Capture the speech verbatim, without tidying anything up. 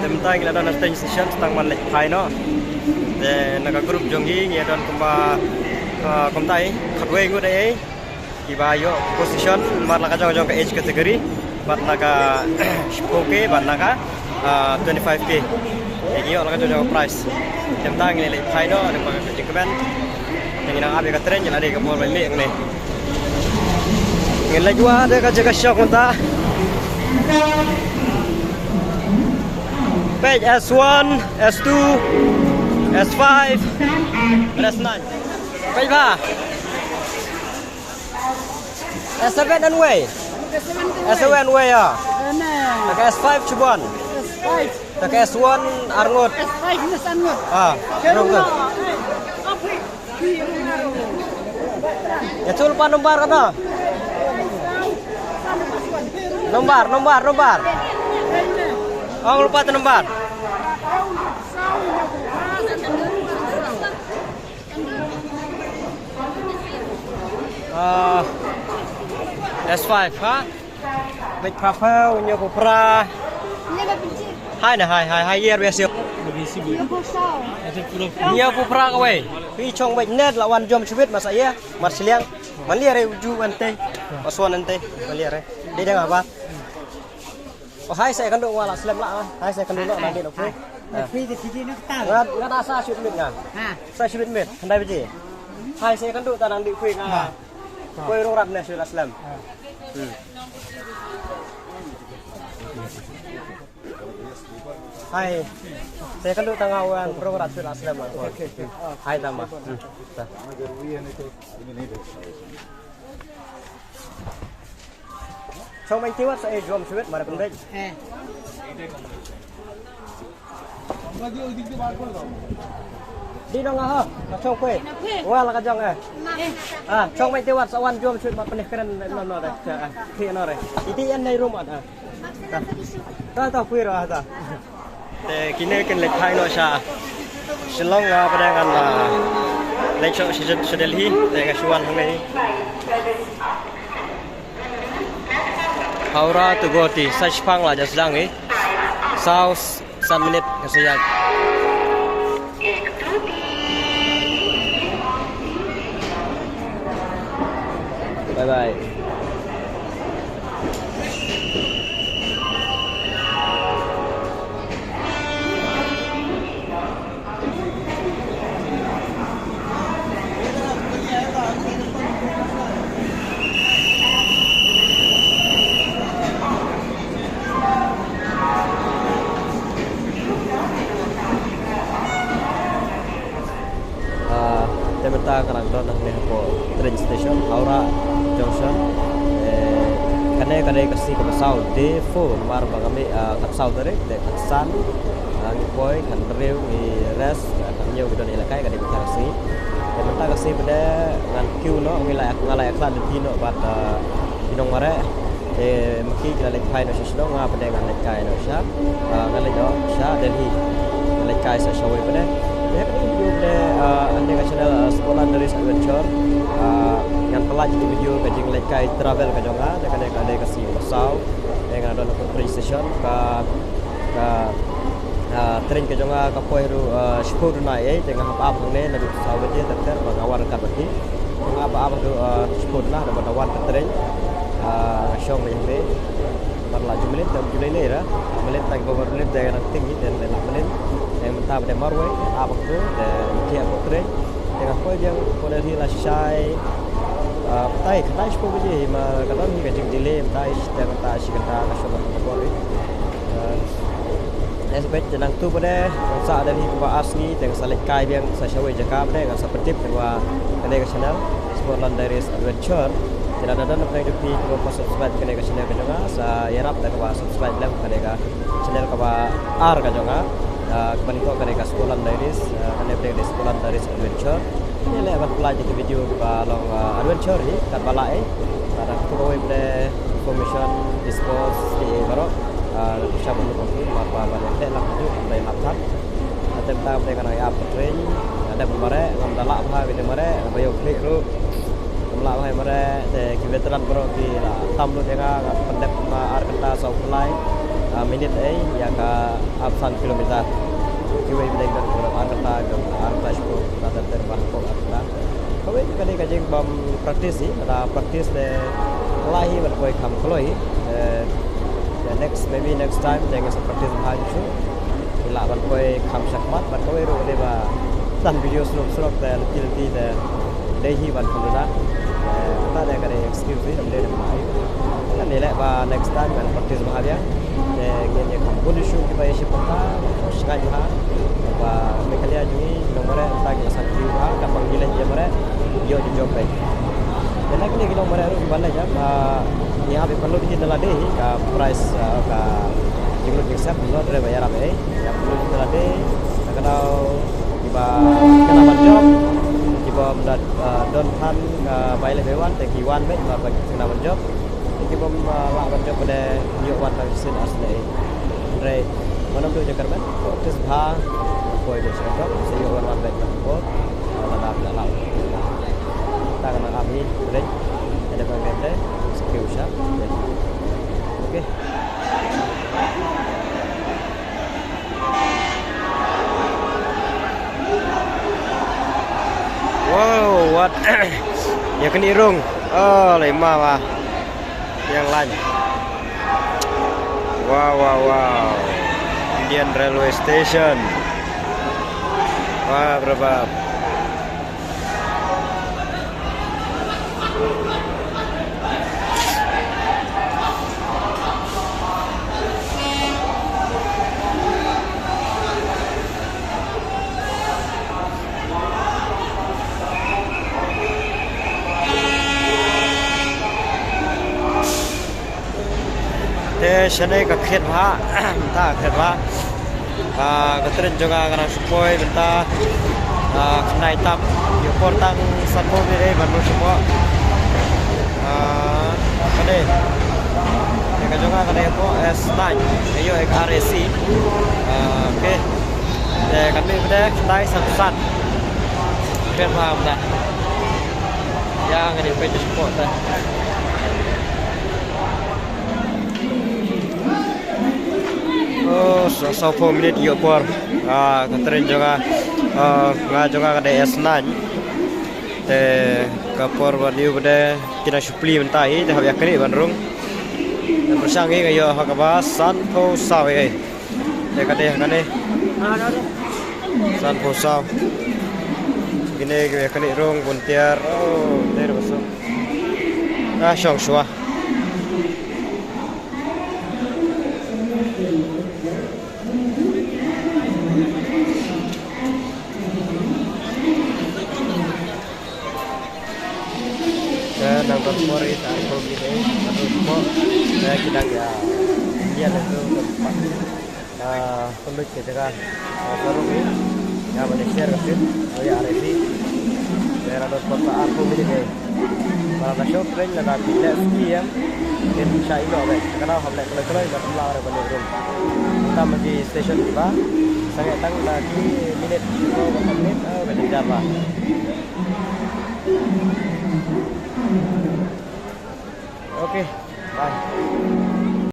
Mynta ngi la don ha train station, tang ban leit phai noh. Te na ka group jong ngi ngi don kumba, ah, kumta, khatwei ngut ei ei kiba ïoh position, namar la ka jong jong ka age category, bad na ka four K bad na ka, ah, twenty-five K. Te ngi ïoh la ka jong jong ka prize. Te mynta ngi leit phai noh, te ba ka jingkmen. Te ngi nang ap ïa ka train, ngi la dei ka por ba mih ne. Ngi leit wad ïa ka jaka shong mynta. Peit S one, S two, S five, S nine. Peit ba. S seven an wei. S seven wei, ah. Te ka S five shibun. S five. Te ka S one ar ngut. S five ne san ngut. Ah, rung tu. Ïa tu lypa nombar kata. Nombar, nombar, nombar. Ong lypa tu nombar. Ah, S five, ha? Beit phra phew, hynñiew phew phra. Hai na, hai, hai, hai, ïa, ïa, ïa. Hynñiew phew phra kawei. Phi chong beit net la wan jom shibit masa ïa, mar shiliang. Man lia re uju wan te. Mas wan te, man lia re. Dei dang apa? Oh, hai sa ïakynduh, nga la slem la, ah. Hai sa ïakynduh noh, nang dei noh phi. Ah. Phi dei phi dei noh kata. Nga, nga da sa shibit miet nga. Ha. Sa shibit miet, khyndai baje. Hai sa ïakynduh ta nang dei phi nga. Ha. Poi rung rat ne shu la slem. Ha. Hmm. Hai. Sa ïakynduh ta nga wan rung rat shu la slem. Okay, okay. Hai tama. Hmm. Ta. Chong main tiwat sa e jom suwit mara pun bej. Eh. Di nong ah, chong kue. Wah la ka jong eh. Ah, chong main tiwat sa wan jom suwit ma penih keren no no deh. Ah, ki no re. Iti en nei rumah ah. Ta ta kue ro ah ta. Te kine kin leit phai noh sha Shillong, nga pat de ngan, ah, leit sha, sha, sha Delhi, te nga shu wan hangne. Howrah to Guwahati, sa shipang la ja sdang i. Saw s-, san minit nga sa ïaid. Bye bye. Ah, te mynta ka dang don hangne hapoh train station, Howrah Junction. Eh, kane ka dei ka sngi kaba saw, day four, namar ba ka mih, ah, kat saw tarik, te kat san, ah, ngi poi, kat hynriew ngi rest, ah, kat hynñiew ngi don ïalehkai, ka dei mynta ka sngi. Te mynta ka sngi pat de ngan kiew noh, ngi la, nga la ïakhlad lynti noh bad, ah, ki nongmareh. Te ma ki ki la leit phai noh sha shnong, nga pat de ngan leit kai noh sha, ah, ngan leit noh sha Delhi. Ngan leit kai sa shawei pat de. Te kane ka video pat de, ah, hangne ka channel, ah, Sportland Diaries Adventure. Ah, ngan pyllait ki video ka jingleit kai travel ka jong nga, te kane ka dei ka sngi ba saw. Te nga don hapoh train station, ka, ka, ah, train ka jong nga ka poi ruh, ah, shiphew duna ei ei, te nga hap ap hangne naduh saw baje ter ter ba nga wan ryngkat bad ki. Nga ba ap haduh, ah, shiphew duna, haba da wan ka train. Ah, nga shong beit hangne. Namar la ju mlien te ju lei lei ra. Mlien tang ba mlien te nang ting hi te la mlien. Te mynta ba dei marwei, ap haduh te thiah hapoh train. Te nga poi biang hapoh Delhi la shai. Ah, batai khyndai shiphew baje hi ma ka don hi ka jingdelay, batai shi te kynta shi kynta ka shong ka bor hi. Ah, Ïa sa peit, te nangtu pat de ngan sah Delhi kumba ar sngi, te ngan sa leit kai biang sa shawei jaka pat de, ngan sa pyntip lyngba kane ka channel Sportland Diaries Adventure. Te lada don na pdeng jong phi kiba ym pat subscribe kane ka channel ka jong nga, sa ïarap da kaba subscribe lem kane ka channel kaba ar ka jong nga. Ah, kaba nyngkong kane ka Sportland Diaries, ah, kane pat de Sportland Diaries Adventure. Ngi leh ban pyllait ïa ki video kiba long, ah, adventure hi katba lah ei. Lada katu kawei pat de information, sports, kiei baroh. Ah, sha ban luk ong ki, namar ba ban ïaleh lang kajuh, ban ïalap thap. Ah, te mynta pat de nga nang ïa ap ka train, nga dep mareh, ngam da lah bha ïa ka mareh, ba ïoh khlieh ruh. Ngam lah bha ïa mareh, te ki veteran baroh ki la tam lut ïa nga, nga pyndep ma ar kynta saw khlai. Minit ei ïa ka arphew san kilometer. Kiwei bneng don kaba ar kata, don ar kata shiphew, kata ter ter ba hapdeng ar kata. Kawei ka dei ka jingbym practice hi, lada practice te lah hi ban poi kham kloi hi. Eh, the next, maybe next time te ngin sa practice bha shuh. Ngi lah ban poi kham shakhmat, bad kawei ruh ka dei ba tang video snow surok te lynti lynti te dei hi ban kham da. Eh, kata dei ka dei excuse hi, ym dei da ka ai. Ngan ïaleh ba next time ngan practice bha biang. Te ngin ïa kham bun shuh kiba ïa shim bynta, shngaiñ bha. Ba Meghalaya jong ngi, nong mareh, mynta ki la san view bha, katba ngi leit ïa mareh, ïoh ju jop beit. Te na kine ki nong mareh ruh kiba leit, ah, ngi hap ban lut hi na lade hi, ka price, ah, ka jinglut jingsep, ym don re ba ïarap ei. Ïa pynlut na lade, na ka daw kiba kynmaw ban jop, kiba ym da, ah, don than, ah, bai leh bai wan, te ki wan beit, ba ki kynmaw ban jop. Te kiba ym, ah, lah ban jop, ba dei ïoh wan tang shisien ar shisien. Hynrei, mon ym duh jingkyrmen, practice bha, poi dei sha ka jop, sa ïoh wan wan beit ban jop, ah, lada phi lah. Tang na ka mi, beit, ada ban beit, sa kiew sha, beit. Okay. Wow, wat. Ïa kane rung. Oh, lai ma wa. Ïa lain. Wow, wow, wow. Indian Railway Station. Wah, berapa? Te shane ka khriat bha, ta khriat bha. Ah, ka tren jong nga ka nang shu poi mynta, ah, khyndai tam. Ïoh por tang sanphew minit ban rung shuwa. Ah, ka dei. Te ka jong nga ka dei hapoh S nine. Ka ïoh ka R A C. Ah, okay. Te ka mih mynta khyndai sanphew san. Khriat bha mynta. Ïa nga dei peit shuwa te. Oh, sa, sawphew minit ïoh por. Ah, ka tren jong nga, ah, nga jong nga ka dei S nine. Te ka por ba dei ba dei kine shu plie mynta hi, te hap ïa kane ban rung. Te pyrshang hi nga ïoh ha kaba sanphew saw hi. Te ka dei ha kane. Sanphew saw. Kine ki ïa kane rung bun tiar. Oh, te ba suk. Ah, shong shuwa. Te nang don por ita ko ki dei, ato ko, te ki dang ïa, ïa le tu tempat. Ah, pynlut ka jaka, ah, ka rung hi. Nga ban share ka sien, oh ïa, R A C. Te la don por ta arphew minit hi. Ba la shoh tren la da phi leh ski em. Kin sha ïoh beit. Ka daw hap leh kloi kloi ba ym lah re ban ïoh rung. Tam ki station ba. Sangeh tang na ki minit, ko ba minit, ah, ba dei jar ba. Okay, bye.